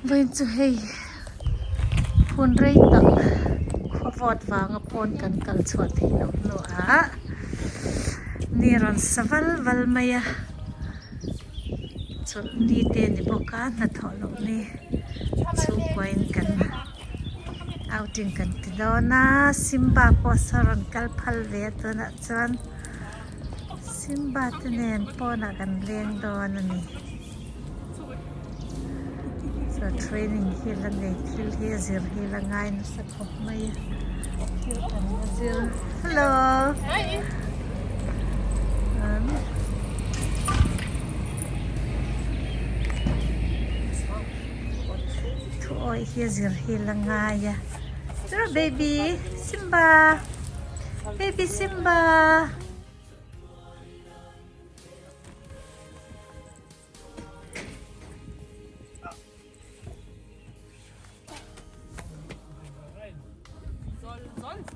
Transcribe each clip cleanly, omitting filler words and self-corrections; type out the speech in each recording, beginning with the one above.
Vawiin chu hei hun rei tak khaw vawt vanga pawn kan kal chhuah theih loh hnuah ni rawn sa val val mai a chawlhni te a ni bawk a hnathawh loh ni chhungkuain kan outing kan ti dawn a Simba pawh saw rawn kal phal ve a tunah chuan. Simba te nen pawnah kan leng dawn a ni. Chuan training hi la nei thil hi a zir hi la ngai nasa khawp mai a. Thil kan la zir hello Thu awih hi a zir hi la ngai a. Hello baby Simba. Baby Simba! Soll sonst?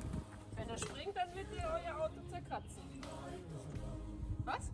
Wenn er springt, dann wird ihr euer Auto zerkratzen. Was?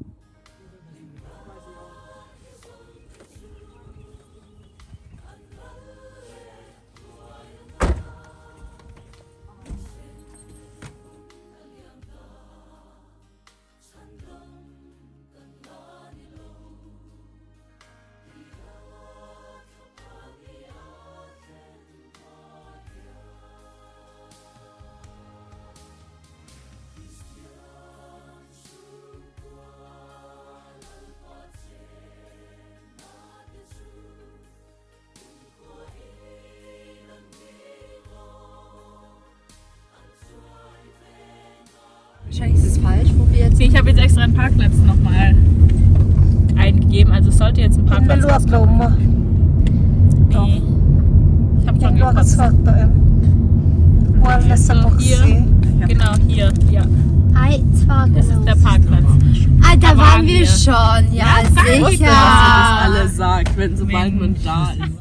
Wahrscheinlich ist es falsch, wo wir jetzt. Nee, ich habe jetzt extra einen Parkplatz nochmal eingegeben. Also es sollte jetzt ein Parkplatz rauskommen. Nee. Ich habe schon gekotzt. Hier. Genau, hier. Ja. Das ist der Parkplatz. Ah, da waren wir schon. Ja, sicher. Dass das alle sagt, wenn sobald man da ist.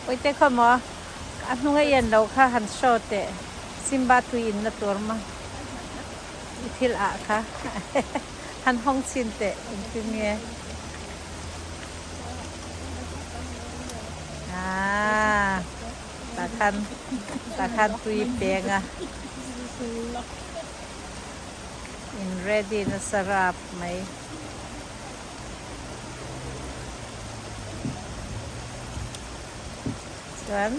Puite khaw maw a hnung a ian lo kha han show teh Simba tui in na tur maw i thil ah kha han hawng chin teh engtin nge ah tah khan tah khan tui peng a in ready nasa rap mai. Chuan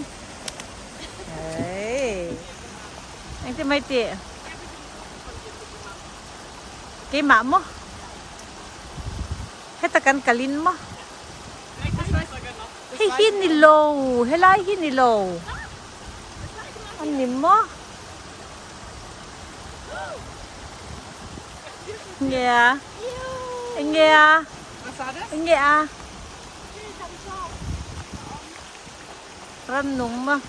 hei engtin mai tih keimah maw heta kan kalin maw hei hi ni lo helai hi ni lo a ni maw nge a enge a enge a. Ramnung maw?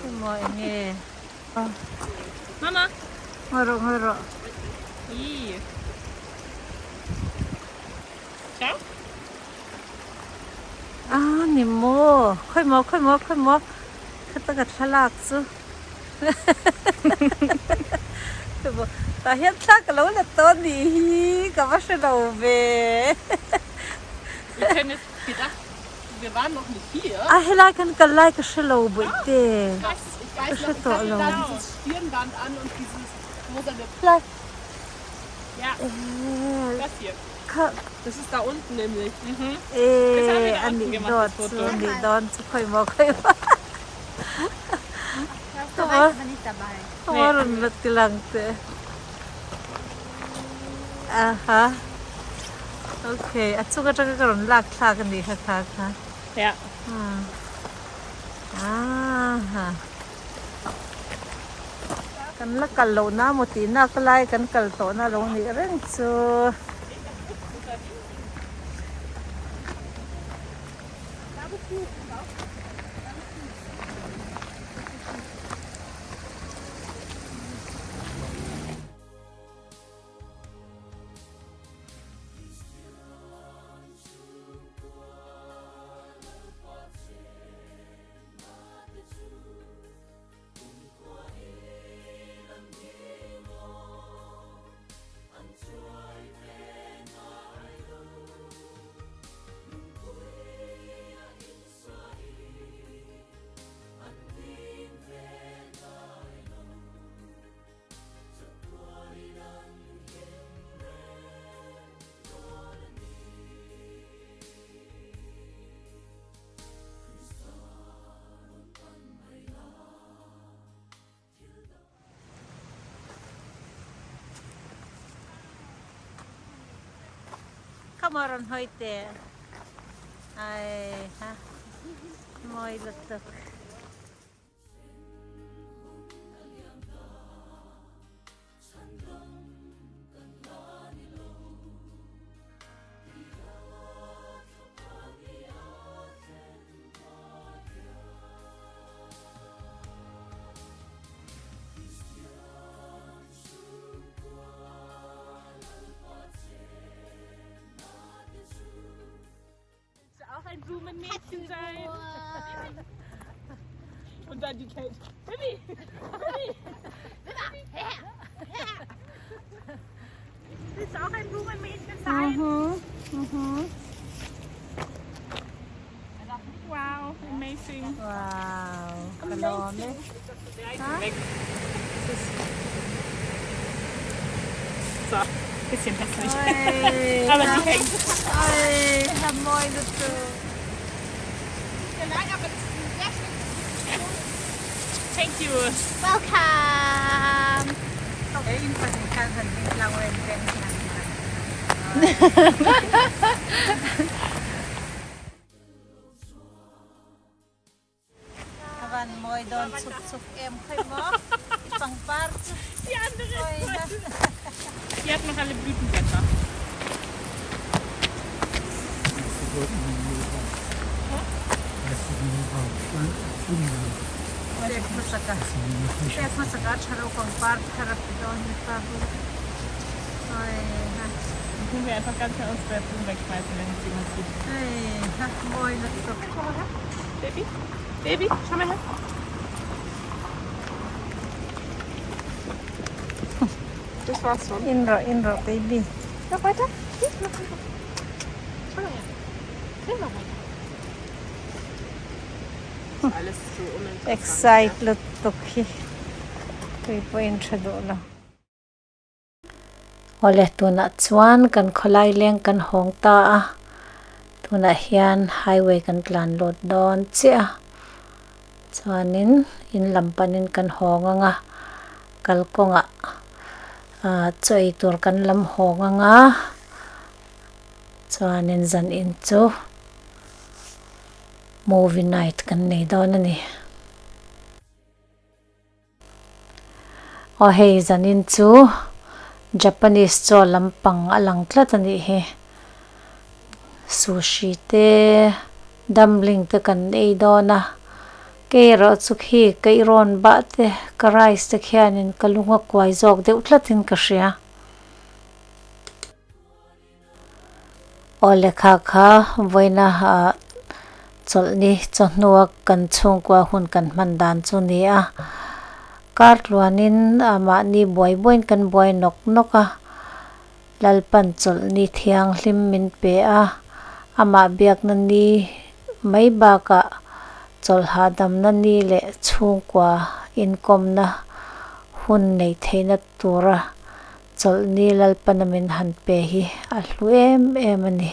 Emaw enge? Mama. Ngawi rawh ngawi rawh. Ciao. Ah ni maw? Khawi maw khawi maw khawi maw? Khata ka thlalak chu. Tah hian thla ka lo la tawh a nih hi ka va hre lo ve. A helai kan kal lai ka hre lo bawihte ka hre tawh lo. E a nih dawn chu nih dawn chu khawi maw khawi maw. Ka rawn la ti lang teh. Aha. Okay, a chung atanga ka rawn lak thlak a nih kha kha kha. Ya. Aha. Kan la kal loh na maw tih nak lai kan kal tawh na lo nih reng chu. Ka maw rawn hawi teh ai ha mawi lutuk. Auch ein Blumenmädchen sein. Und dann die Kate. Bibi! Bibi! Willst du auch ein Blumenmädchen sein? Mhm, mhm. Wow, amazing. Wow, ka lawm e. Weg. So, bisschen hässlich. Oi, Aber die hängt. Oi, ha mawi lutuk. Thank you. Welcome. In pahnih khan han ding tlang wen ven hi han ti. A van mawi dawn chuk chuk em khawi maw i pangpar chu. Die andere ist Die hat noch alle Blütenblätter. Pek hmasaka pek hmasaka tha lo pangpar thar a pe dawn ni pa bul oi ha. Dann können wir einfach ganz schnell unsere Blumen wegschmeißen, wenn uns jemand sieht. Oi ha mawi lutuk. Schau mal her. Baby, Baby, schau mal her. Das war's schon. In rawh in rawh baby. Noch weiter? Hier, noch weiter. Schau mal her. Dreh mal weiter. Alles so uninteressant. Excite lutuk hi tui pawhin tha duh lo. Awle tunah chuan kan khawlai leng kan hawng ta a. Tunah hian highway kan tlan lut dawn chiah a chuanin in lam panin kan hawng ang a kalkawngah ah chaw ei tur kan lam hawng ang a chuanin zan in chu movie night kan nei dawn a ni. Aw hei zanin chu Japanese chaw lampang a lang tlat a nih hi. Sushi te dumpling te kan ei dawn a, kei erawh chu khi ka i rawn bah te ka rice te khianin ka lung a kuai zawk deuh tlatin ka hria. Aw lehkha kha vawiina ah chawlhni chawhnua kan chhungkua hun kan hman dan chu ni a, kar tluanin ah mahni buai buaiin kan buai nawk nawk a, Lalpan chawlhni thianghlim min pe a, amah biakna ni mai bakah chawlh hahdamna ni leh chhungkua inkawmna hun nei theihna tura Chawlhni Lalpana min han pe hi a hlu em em a ni.